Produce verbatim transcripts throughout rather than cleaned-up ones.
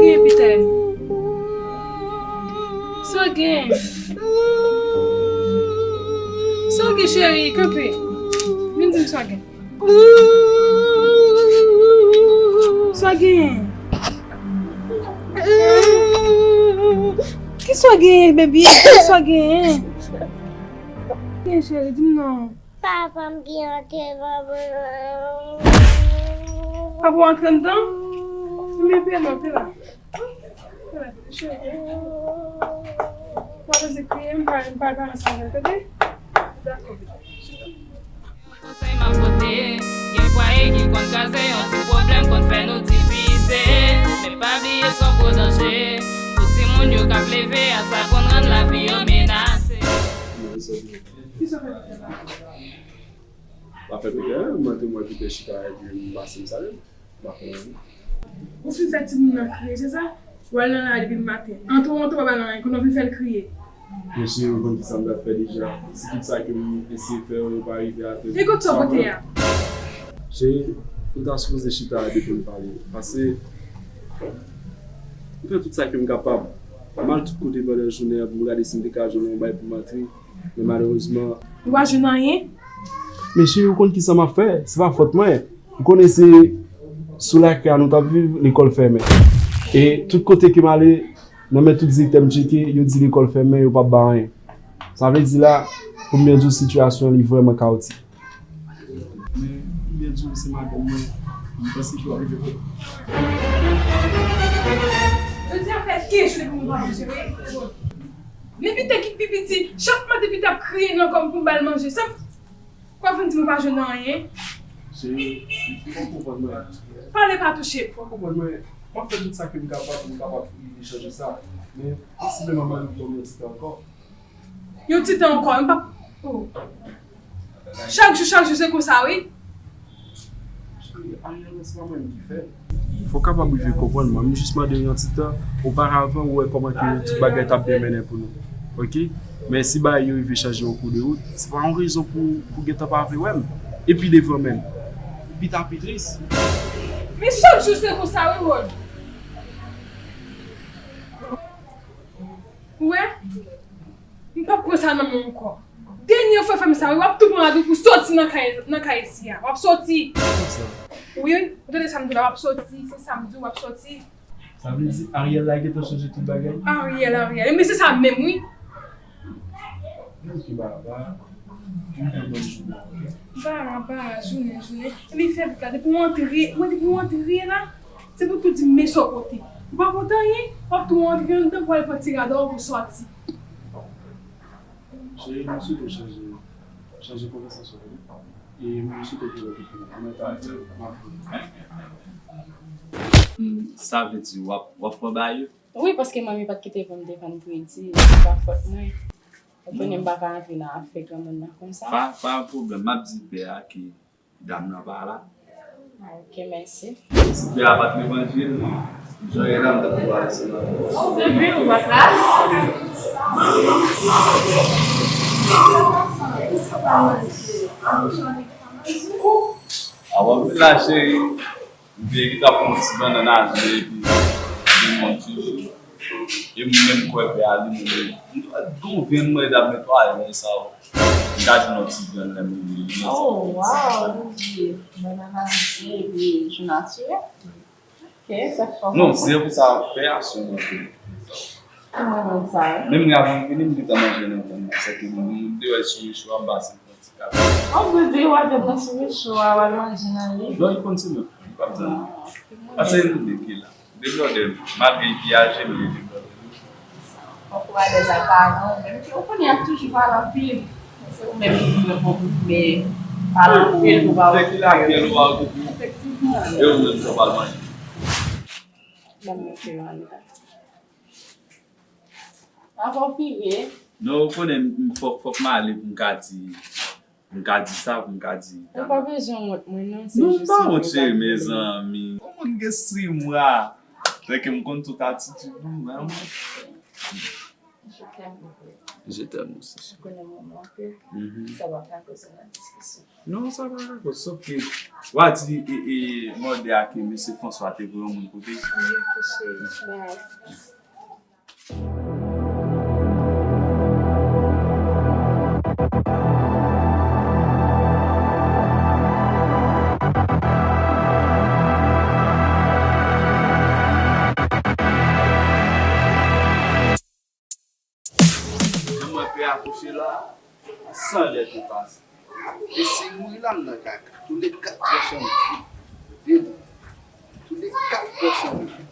Gen, Pitèl? Sa w gen? Sa w gen, cheri? Kanpe. Vin di m sa w gen. Sa w gen? Ki sa w gen, baby? Ki sa w gen? Gen, cheri, di m non. Papa m ki antre nan mwen. Papa w antre anndan? Men byen non, te la. Te la, cheri. Pa bezwen kriye, m pa, m pa al balans avè l, tande? Dakò, bebe. Chita. Konsèy m ap pote, gen fwaye ki konn kraze, yon ti pwoblèm konn fè nou divize. Men pa bliye se yon gwo danje pou timoun yo k ap leve a, sa konn rann lavi yo menase. Kisa w fè Pitèl la? M pa fè Pitèl anyen, m antre m wè Pitèl chita epi m pase m salye l. M pa fè anyen. Ou fin fè timoun nan kriye, se sa? W al nan lari depi maten. Antre w antre w pa ba l anyen, kounye a w vin fè l kriye. Mesye, ou konn kisa m t ap fè deja. Si tout sa ke m eseye fè yo, yo pa rive atè. E kot sa w pote a? Cheri, nou ta sipoze chita a de pou n pale. Paske m fè tout sa ke m kapab. M al tout kote pandan jounen an pou m gade si m te ka jwenn yon bagay pou m antre. Men malerezman. Ou pa jwenn anyen? Mesye, ou konn kisa m ap fè? Se pa fòt mwen. Ou konnen se sou lakay nou t ap viv, lekòl fèmen. E tout kote ke m ale, nan men tout direktè m tcheke, yo di lekòl fèmen, yo p ap ba anyen. Sa vle di la, pou m byen di w, sitiyasyon an, li vrèman kawotik. Men, pou m byen di w, se madanm mwen, m panse ke w ap rive kote. Jodi a fè kenz jou depi mwen pa manje, wi. Men Pitèl ki pi piti, chak maten Pitèl ap kriye nan kò m pou m ba l manje. Sa, w ap vin di m ou pa jwenn anyen? Cheri, fò w konprann mwen. Pale pa touche m. Fò w konprann mwen. M ap fè tout sa ke m kapab pou m kapab rive chanje sa. Men, posibleman, m annik yon ti tan ankò. Yon ti tan ankò, m p ap, oh. Chak jou, chak jou, se konsa, wi. Cheri, anyen, se pa mwen menm ki fè. Fò w kapab rive konprann mwen. M jis mande w yon ti tan. Oparavan, ou wè kòman ke tout bagay t ap byen mennen pou nou. Oke? Men si bagay yo rive chanje an kou de wout, se pa yon rezon pou, pou gentan pa vle wè m. E pi devan menm. Pi ta pi tris. Men chak jou se konsa, wi, Rod. Ou wè? M p ap pran sa nan men w ankò. Dènye fwa w fè m sa, wi, w ap tou pran lavi pou soti nan kay, nan kay isi a. W ap soti. Kòman sa? Wi, ou tande sa m di w la, w ap soti. Se sa m di w, w ap soti. Sa vle di Ariel la gentan chanje tout bagay? Ariel, Ariel. Ebyen, se sa menm, wi. Ok, ba, ba. Yon bòn jounen, ok? Ba, ba, jounen, jounen. Ebyen, fè vit la. Depi w antre, mwen, depi w antre la, se pou tou di m men sa w pote. Ou pa pote anyen, w ap tou antre anndan pou al pran ti rad ou pou soti. Cheri, m swete w chanje, chanje konvèsasyon an, wi. E m swete w gen lòt opinyon. Mwen ta di, m ap vini. Hmm, sa vle di w ap, w ap pran bagay yo? Wi, paske manmi pa t kite pou m depann kredi, se pa fòt mwen. Ou konnen m pa ka antre nan afè granmoun nan konsa. Pa, pa yon pwoblèm, m ap di pè a ke dam nan pa la. Ah, ok, mèsi. Si pè a pa t levanje l, jan ye la, m t ap pale sou la. Oh, bebe, ou pa t la? A, w ap vin la, cheri. M te gentan pran yon ti bannann aje epi yon ti ji. E m menm kwè pè a li menm li. M t ap di w vin mwen dam netwaye men sa w. M ka jwenn yon ti vyann lè m rive. Oh, wow, li di bannann aje epi ji natirèl. Ok, sa fò. Non, se pou sa pè a sou mwen tou. Mwen menm sa, wi. Menm lè avan m vini, m gentan manje nan vyann nan. Sèke m te wè sou recho a, m pase. Oh, bebe, w ap jwenn nan sou recho a, w al manje nan li. Non, li konn se mwen. Li p ap zanmi. Ah, ok, mwen menm. Pase nou de ki la. Dezòde, malgre li pi aje, men li dezòde. Fòk ou alèz ak paran w, menm ke ou konnen y ap toujou pale anpil. Men se ou menm ki pou reponn, men pale anpil pou pa okipe yo. Dè ki la, kè nou pa okipe yo. Efektivman. E ou menm, sa w pral manje? Ban m mete yo anndan. Avan w pire. Non, ou konnen m, fòk, fòk m ale pou m ka di, pou m ka di sa, pou m ka di. Ou pa bezwen wont mwen, non, se jis yon ti bagay. Non, m pa wont, cheri, mezanmi. Yon moun gen six mwa. Sèke m konn tout atitid ou, men. Je t'aime beaucoup. Je t'aime aussi. Ou konnen m renmen w anpil. Mhm. Sa pa ka koz nan diskisyon. Non, sa pa ka koz. Sòf ke, w a di, e, e, mòde a ke mesye François te voye yon moun kote. Wi, ok, cheri. Bye. Mwen pe akouche la, san lè te pase. E si mouri la, m nan kaka. Tou le kat pòch an m vide. Tou le kat pòch an m vide.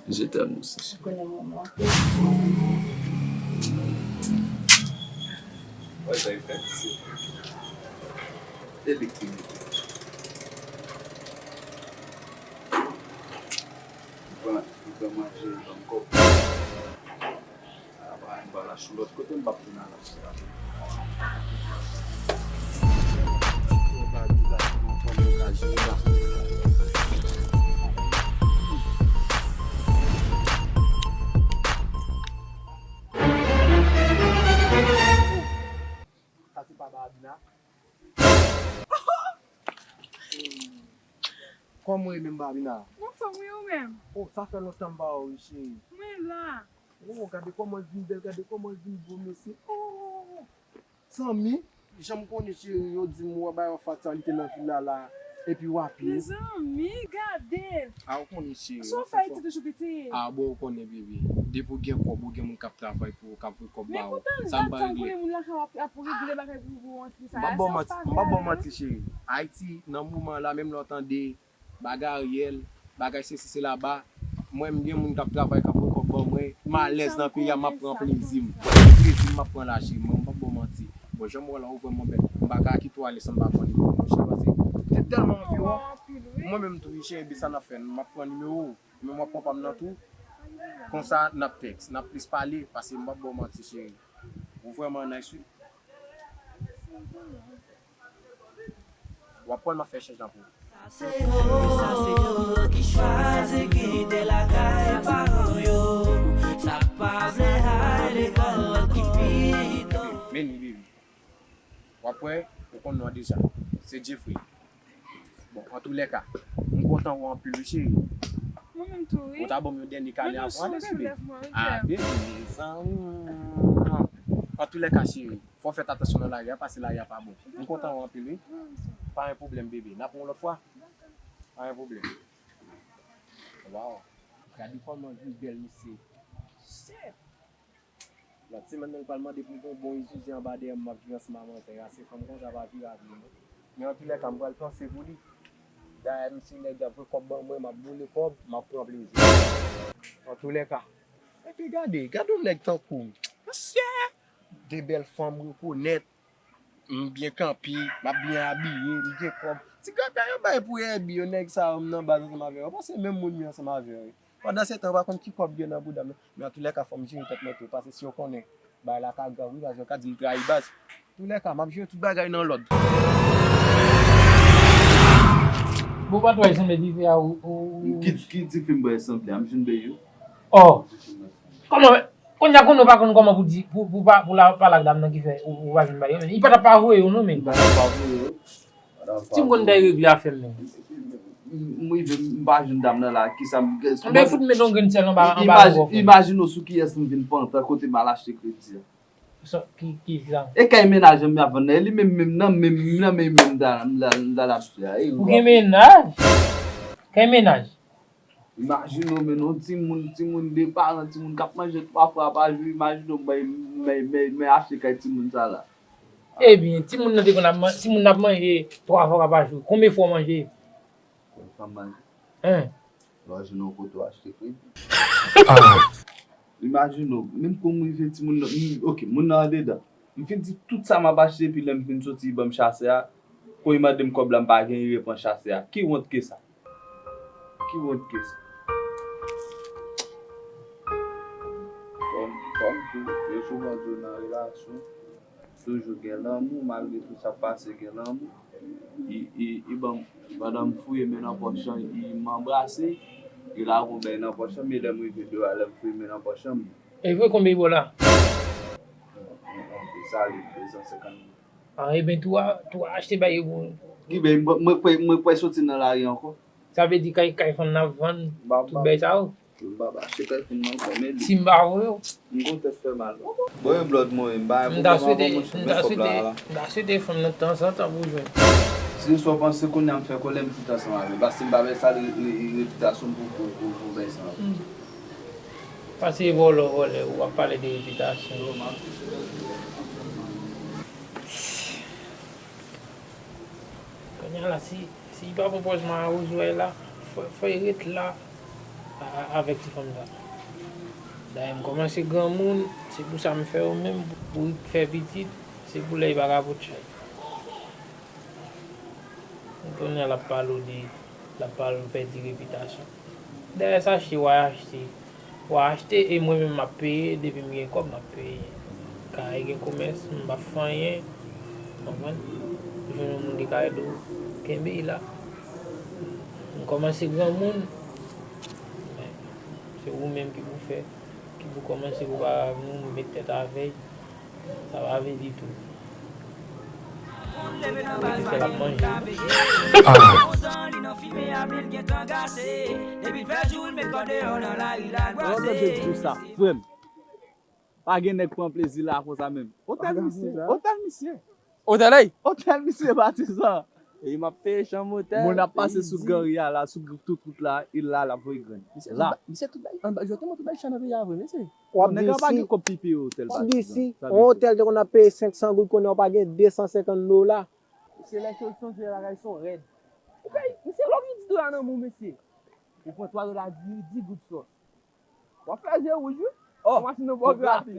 Je t'aime aussi. Wè sa e fè, se elektrik. Li pran, li pran manje, li ban m kòb. Apa, m pral achte yon lòt kote, m p ap vin al achte la. Sa se pa Babina? Kòman w ye menm, Babina? M anfòm, wi, ou menm? Oh, sa fè lontan m pa wè w, wi, cheri. Mwen la. Oh, gade kòman l vin bèl, gade kòman l vin bo, mesye. Oh! Zanmi, jan m konnen cheri, yo di m w ap bay yon fatalite nan vil la la, epi w ap ye. Mezanmi, gade! A, ou konnen cheri. Sa w fè Ayiti toujou piti? A, bon, ou konnen, bebe. Depi w gen kòb, ou gen moun k ap travay pou ou, k ap voye kòb ba ou. Sa m pa regle. Men poutan dat sa w konnen moun lakay w ap, ap regle bagay pou, pou w antre sa. M p ap ba w manti, m p ap ba w manti, cheri. Ayiti, nan moman la, menm lè w tande bagay Ariel, bagay sesi sela ba, mwen m gen moun k ap travay, k ap voye kòb ban mwen, m alèz nan peyi a, m ap pran plezi m. Se plezi m m ap pran la, cheri, mwen m p ap ba w manti. Bon, jan m wè la, ou vrèman bèl. M pa ka kite w ale san m pa pran nimewo w, cheri, paske m te tèlman anvi wè w. Mwen menm tou, wi, cheri, epi sa n ap fè, m ap pran nimewo w, men w ap pran pa m nan tou. Konsa, n ap tèks, n ap plis pale, paske m p ap ba w manti, cheri. Ou vrèman nice, wi. W ap pran, m ap fè echanj lan pou ou. Sa se yo, sa se yo ki chwazi kite lakay paran yo. Sa k pa vle al lekòl ki pito. Men li, baby. W ap wè, ou konn non an deja. Se Jeffrey. Bon, antoulèka, m kontan wè w anpil wi, cheri. Mwen menm tou, wi. Ou ta ban m yon dènye kale avan ale, bebe. Ah, bebe, mezanmi. Antoulèka, cheri, fò w fè atansyon nan lari a, paske lari a pa bon. M kontan wè w anpil, wi. Pa gen pwoblèm, bebe. N ap wè yon lòt fwa. Pa gen pwoblèm. Waw. Gade kòman vi bèl, mesye. Shit. Lòt semèn nan, li pral mande pou m pran yon bon Isuzu anba dèyè m, m ap viv ansanm ak manzè a. Se fanm konsa pa vire avè m, non. Men antoulèka, m pral panse pou li. Dayè, m se nèg y ap voye kòb ban mwen, m ap boule kòb, m ap pran plezi. Antoulèka. Epi gade, gade yon nèg tankou m. Mesye! De bèl fanm rekonèt. M byen kanpe, m ap byen abiye, m gen kòb. Ti grapyay yo bay pou Airbnb yo, nèg sa yo, m nan baz ansanm avè yo. Ou panse menm moun m ye ansanm avè yo, wi. Pandan se tan, ou pa konn ki kòb gen nan bouda m nan. Men antoulèka, fò m jere tèt mwen tou, paske si yo konnen, bagay la ka grav, wi, paske yo ka di m trayi baz. Antoulèka, m ap jere tout bagay nan lòd. Bon, patwon, e sanble dife a ou, ou, ou. Ki, ki dife m bwè sanble a? M jwenn bèy yo. Oh! Kòman, kounye a konnen ou pa konn kòman pou di, pou, pou pa, pou la, pale ak dam nan ki fè ou, ou pa vin bay yo, men. Li pa t ap pa voye yo, non, men. Li pa t ap pa voye yo. Ti moun ta regle afè m, men. M rive, m pa jwenn dam nan la, kisa m gen. Anben, fout mete yon grenn syèl anba, anba lòt bò. Imajine w sou kiyès m vin pantan kote m al achte kredi a. Sa, ki, ki sa? E kay mennaj an m ap vann nan, e li menm, menm nan, menm nan, menm, menm ta, m ta, m ta l ap fè a. Ou gen mennaj? Kay mennaj? Imajine w, men yon timoun, timoun de paran, timoun k ap manje twa fwa pa jou, imajine w, mwen, mwen, mwen, mwen achte kay timoun sa la. Ebyen, timoun nan te konn ap man-, timoun nan ap manje twa fwa pa jou. Konbyen fwa w manje? Konbyen fwa m manje? Hein? Lè w jwenn yon kote w achte kredi. Ah. Imajine w, menm kou m rive timoun nan, m, ok, moun nan andedan. M fin di tout sa m ap achte, epi lè m fin soti, li ban m chasè a. Kou li mande m kòb la, m pa gen, li repran chasè a. Ki wont ke sa? Ki wont ke sa? Fò m, fò m tou, yo souvan di w nan relasyon, Toujou gen lanmou, malgre tout sa k pase, gen lanmou. I, i, i ban m, pandan m fouye men nan pòch lan, i, m anbrase, i lage yon bèy nan pòch lan, men lè m rive deyò a, lè m fouye men nan pòch lan, m... E vre, konbyen i ba w la? M, m, m, sa li, de san senkant mil. Ah, e ben, tou a, tou a achte bay yo pou... Ki bèy, mwen, mwen kwè, mwen kwè soti nan lari ankò. Sa vle di kay, kay fanm nan ap vann tout bèy sa yo? M pa, m pa achte kay fanm nan ankò, men li... Si m pa voye w. M gon tèt fè mal. Bon, e blòd mwen, m pa gen pwoblèm avè w, monchè, men kòb la, la. M ta swete fanm nan tanzantan pou jwenn. Si w panse kounye a m fè kòlè, m kite ansanm avè l. Paske m pa vle sal re-, re-, repitasyon m pou, pou, pou, pou bèy sa. Hmm. Paske vòlè, vòlè, ou ap pale de repitasyon. Kounye a la, si, si li pa pran pòz mawozwèy la, fò, fò l ret la a, a, avèk ti fanm sa. Dayè, m kòmanse granmoun, se pou sa m fè yo menm, pou, pou fè pitit, se pou lè li pa ka pot chay. Kounye a l ap pale w de, l ap pale w pèdi repitasyon. Dayè, sa achte, w a achte. W a achte e mwen menm m ap peye, depi m gen kòb m ap peye. Kay gen komès, m p ap fè anyen, konprann? Jwenn yon moun ki ka ede w kenbe la. M kòmanse granmoun, men se ou menm ki pou fè, ki pou kòmanse prepare avè w, met tèt avè l. Sa pa vle di tou. Li fè l ap manje. Mwen menm, se di sa, frè m. Pa gen nèg pran plezi la konsa menm. Otèl misye, otèl misye. Otèl, ey? Otèl misye, patizan. E m ap peye chanm otèl. Moun ap pase sou gari a la, sou tout wout la, e la, l ap voye grenn. Misye tout bay, anba, jwèt mwen tout bay chan nan peyi a vre, mesye. W ap di si, w ap di si yon otèl te konn ap peye senk san goud, kounye a w pa gen de san senkant dola. Se lè ke w sonje bagay sa rèd. Ou peye, misye, lè w gen dis dola nan men w, mesye. Ou pran twa dola diri, dis goud sòs. W ap fè je wouj, wi. Oh, machin nan bò gratis.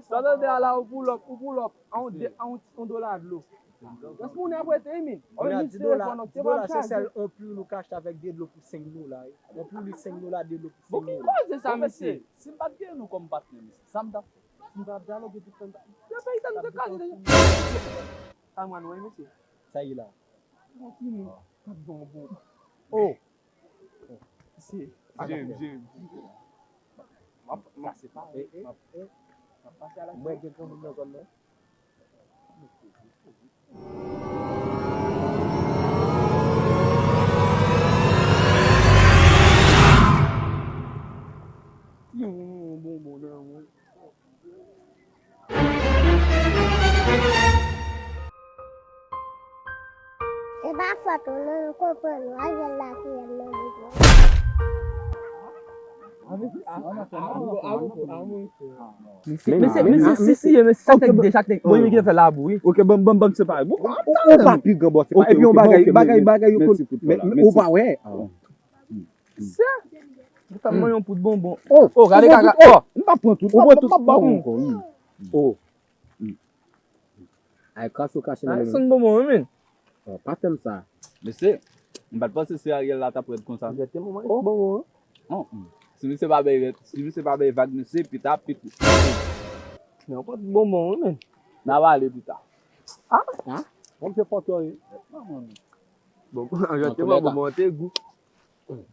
Sa tande a la, ou pull up, ou pull up. A yon de, a yon, yon dola dlo. Jès moun ap rete, wi, men. Kounye a, dis dola, dis dola, se sèl yon pil ou ka achte avèk de dlo pou senk dola, wi. Yon pil senk dola, de dlo pou senk dola. Bon, ki koze sa, mesye? Si m pa t gen nou kòm patnè, mesye, sa m t ap fè? Si m t ap dyaloge tout tan, le peyi tan nou te kraze deja. Sa m wè, mesye. Sa ye la. Bon, ki nou? K ap bon, bon. Oh! Mesye. Jim, Jim. M ap, m ap, m ap pase a la. Mwen gen granmoun nan zòn nan. Yon bonbon nan mwen. Se pa fòt ou non, nou konprann ou. Ariel la ki yè nan bouch mwen. Men se, men se, men se, si, si, men se sa k te, deja k te, bon, li te fè labou, wi. Ok, ban, ban, ban, se pa. Ou pa pi gran bòs, se pa. Epi yon bagay, bagay, bagay, yo konn, men ou pa wè. Se, ou fè mwen yon pout bonbon. Oh, gade kaka. Oh, m pa pran tout, m pa pran tout, m pa pran ankò, wi. Oh. Ay, kras ou kache nan men mwen. Ay, sann bonbon, wi, men. Oh, pa fè m sa. Mesye, m pa t panse se Ariel la t ap rèd konsa. Jete mwen, oh, bonbon, wi. Oh, mm. Si misye pa bay rèd, si misye pa bay vag, mesye, pita, pita. Men yon pot bonbon, wi, men. N a pale pita. Ah? Ah? Bon, se fòt yo ye. Bon, jete mwen, bonbon, te gou.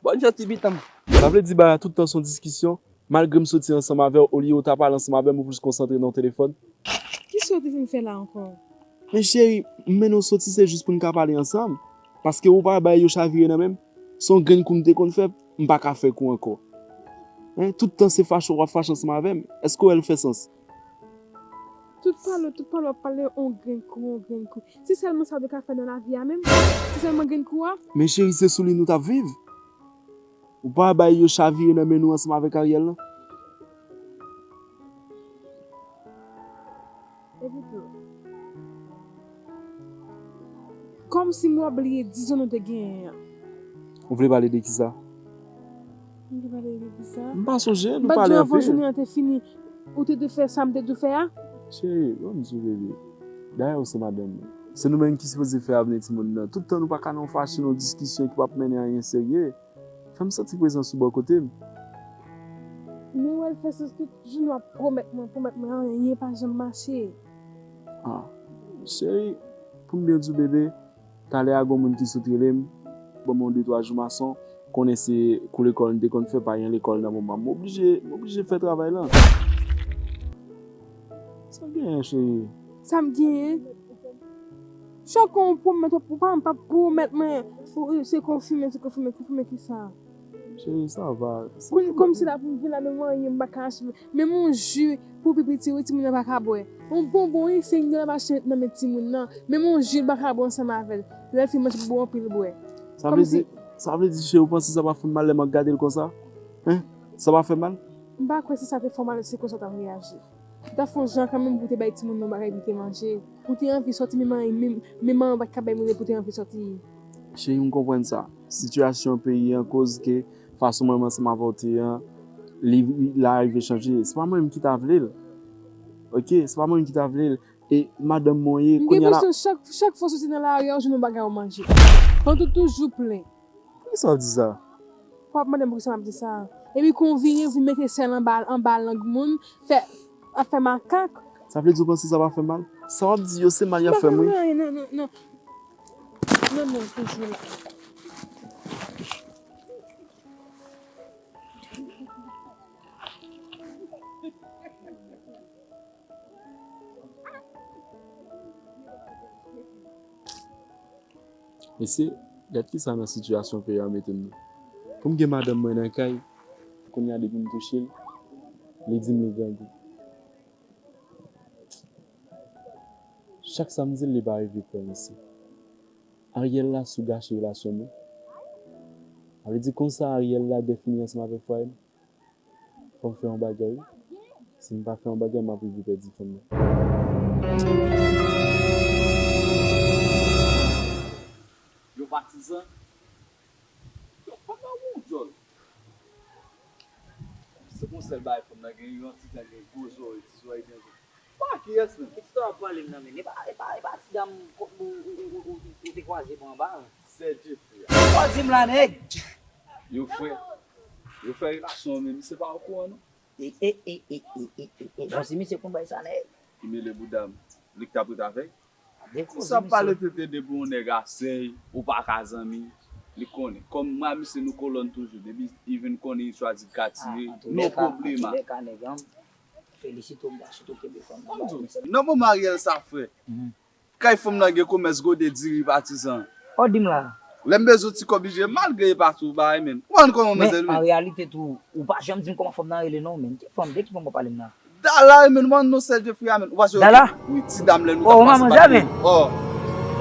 Bòn jan ti bitan m. Sa vle di bagay la tout tan se yon diskisyon, malgre m soti ansanm avè w, olye w ta pale ansanm avè m, ou plis konsantre nan telefòn. Kisa w te vin fè la ankò? Men cheri, m mennen w soti se jis pou n ka pale ansanm. Paske ou pa bay yo chavire nan men m. Se yon grenn kou m te konn fè, m pa ka fè kou ankò. Hein, tout tan se fache w ap fache ansanm avè m. Èske w wè l fè sans? Tout pale, tout pale, w ap pale yon grenn kou, yon grenn kou. Se sèlman sa w te ka fè nan lavi a menm? Se sèlman grenn kou a? Men cheri, se sou li nou t ap viv. Ou pa bay yo chavire nan men nou ansanm avèk Ariel lan? Epi tou, kòmsi m wè w bliye dizon nou te genyen an. Ou vle pale de kisa? M te pale de kisa? M pa sonje, nou pale anpil. M pa t di w anvan jounen an te fini, ou te dwe fè sa m te dwe fè a? Cheri, ban m di w, bebe. Dayè, ou se madanm mwen. Se nou menm ki sipoze fè avni timoun nan. Tout tan nou pa ka nan yon fache, nan yon diskisyon ki p ap mennen anyen serye. Fè m santi prezans ou bò kote m. Men wè l fè sans tout jounen w ap pwomèt mwen, pwomèt mwen, anyen pa janm mache. Ah, cheri, pou m byen di w, bebe, talè a gon moun ki sot rele m, ban m yon de twa jou mason, konnen se kou lekòl m te konn fè, pa gen lekòl nan moman. M oblije, m oblije fè travay lan. Sa w genyen, cheri? Sa m genyen? Chak kon w pwomèt, w pa, w pa pwomèt mwen, ou, se konfime, se konfime, konfime ki sa? Cheri, sa va. Kòm, kòm se la pou m vin la, men mwen, m pa ka achte. Menm yon ji pou pi piti, wi, timoun nan pa ka bwè. Yon bonbon, wi, se yon dola m achte nan men timoun nan. Menm yon ji, l pa ka bwè ansanm avè l. Lè l fin manje bonbon, anpil bwè. Sa vle di, sa vle di, cheri, ou panse sa pa fè m mal lè m ap gade l konsa? Hein? Sa pa fè mal? M pa kwè si sa te fè w mal, se konsa w t ap reyaji. Ou ta fè yon jan kanmenm pou w te bay timoun nan yon bagay pou te manje. Ou te anvi sòti, men manman, men, men manman pa t ka bay manje pou te anvi sòti. Cheri, m konprann sa. Sitiyasyon peyi an koz ke fason mwen menm ansanm avè w te ye an, li, li, la rive chanje. Se pa mwen menm ki ta vle l. Ok, se pa mwen menm ki ta vle l. E madanm mwen ye, m gen kounye a la. Enpresyon chak, chak fwa w soti nan lari a, ou jwenn yon bagay ou manje. Vant ou toujou plen. Poukisa w di sa? W ap mande m poukisa m ap di sa. Epi kon w vini, ou vin mete sèl anba, anba lang moun, fè, ap fè makak. Sa vle di w panse sa pa fè mal? Sa w ap di yo se mal y ap fè m, wi. Non, non, non, non. Non, non, toujou la. Mesye, gad kisa nan sitiyasyon peyi a mete m nan. Pou m gen madanm mwen nan kay, kounye a depi m touche l, li di m li grangou. Chak sa m di l, li pa rive kwè, mesye. Ariel la sou gache relasyon nou. Sa vle di konsa Ariel la defini ansanm avèk fwaye m. Fò m fè yon bagay, wi. Si m pa fè yon bagay, m ap rive pèdi fanm nan. Yo patizan. Yo, fanm nan won djòl. Se pou sèl bagay fanm nan gen yon ti jan gen gwo zòrèy, ti zòrèy byen gwo. Pa kiyès menm? Ki ti tan w ap pale m nan men? E pa, e pa, e pa ti dam ou, ou, ou, ou, ou, ou te kwaze bò anba an? Sè Jeffrey a. Ou pa di m la, nèg! Yo fè, yo fè relasyon an, men misye pa okouran non. E, e, e, e, e, e, e, e. Bon, si misye konn bay sa, nèg. Ki mele bouda m. Li k t ap ret avè l. Misye ap pale tenten depi yon nèg a sèy, ou pa ka zanmi. Li konnen. Kòm mwen ak misye nou kolòn toujou. Depi li vin konnen li chwazi ka tire, no problema. Felisite w, m pa sot w kenbe fanm nan. Nan moman Ariel sa fè. Kay fanm nan gen komès gode diri patizan. Ou di m la. Lè m bezwen ti kòb li jere malgre e pa tou bagay menm. Ou konn kòman manzè li menm. Men an reyalite tou, ou pa janm di m kòman fanm nan rele non menm. Ki fanm, de ki fanm w ap pale m nan? Dala wi menm, ou konn non sèl Jeffrey a menm. Ou pa sou YouTube? Wi, ti dam lè nou t ap pase pa. Oh, manzè menm. Oh.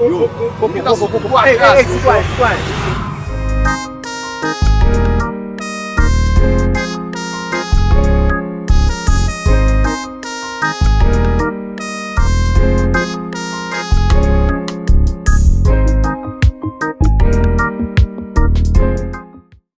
Yo, konpetans ou pou kwa kraze. Sitwayen, sitwayen.